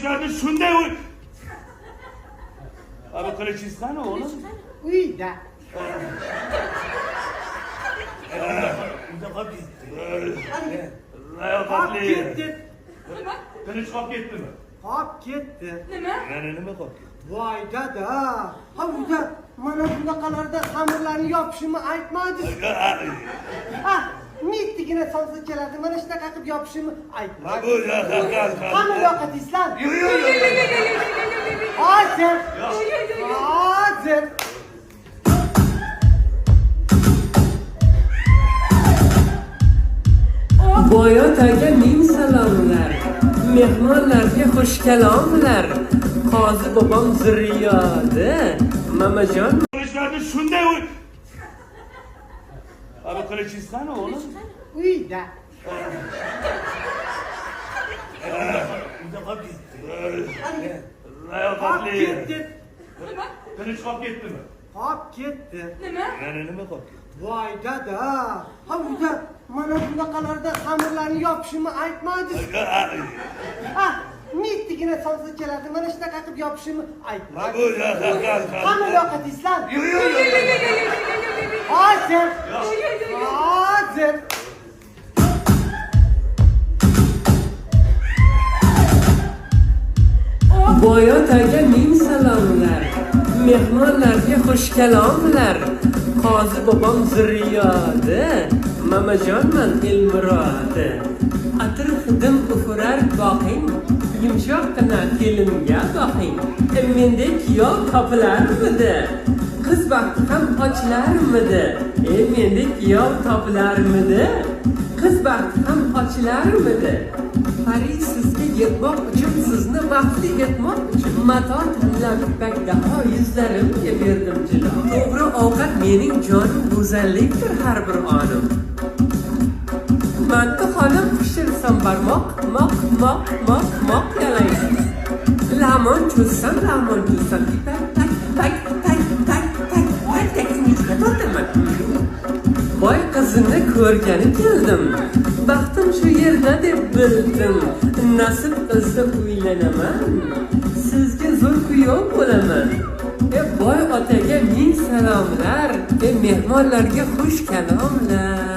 Qilichlarni shunday Abi qilichingiz qani o'g'lim? Uyda. Uyda qolib ketdi. Layoqatli. Qolib ketdi. Qilich qolib ketdimi? Qolib ketdi. Nima? Mana nima qolib ketdi? Voy dada. Ha uyda mana bunaqalarda xamirlarni yopishimni aytmadingiz. Ha, mittigina somsa keladi. Mana shunaqa qilib yopishimni aytmadingiz. Xamir yoqadingizlar. Yo'q, yo'q, yo'q. Hozir. Hozir. Boyotaga ming salomlar, mehmonlarga xush kalomlar. Qozi bobom zurriyodi, mamajon Qilichlarni shunday Abi qilichingiz qani o'g'lim? Uyda. Uyda qolib ketdi. Layoqatli. Qolib ketdi. Qilich qolib ketdimi? Qolib ketdi. Nima? Mana nima qolib ketdi? Voy dada. Ha uyda mana bunaqalarda xamirlarni yopishimni aytmadingiz. Ha, mittigina somsa keladi. Mana shunaqa qilib yopishimni aytmadingiz. Xamir yoqadingizlar. Yo'q, yo'q, yo'q. Hozir. Hozir. Boyotaga ming salomlar, mehmonlarga xush kalomlar. Qozi bobom zurriyodi, mamajonman elmurodi. Atir hidim ufurar boqing, yumshoqqina kelinga boqing. Mendek kuyov topilarmidi? Qiz baxti ham ochilarmidi? Mendek kuyov topilarmidi? Qiz baxti ham ochilarmidi? Pari sizga yetmoq uchun, sizni baxtli etmoq uchun mato tanlab ipak daho yuzlarimga berdim jilo. To'g'ri ovqat mening jonim, go'zallikdir har bir onim. Manti xonim pishirsam barmoq, moq moq moq moq yalaysiz. Lamon cho'zsam, lamon cho'zsam ipak tak tak tak tak tak tak takning ichiga tortaman. Boy qizini ko'rgani keldim. Baxtim shu yerda deb bildim. Nasib qilsa uylanaman. Sizga zo'r kuyov bo'laman. Boy otaga ming salomlar, mehmonlarga xush kalomlar.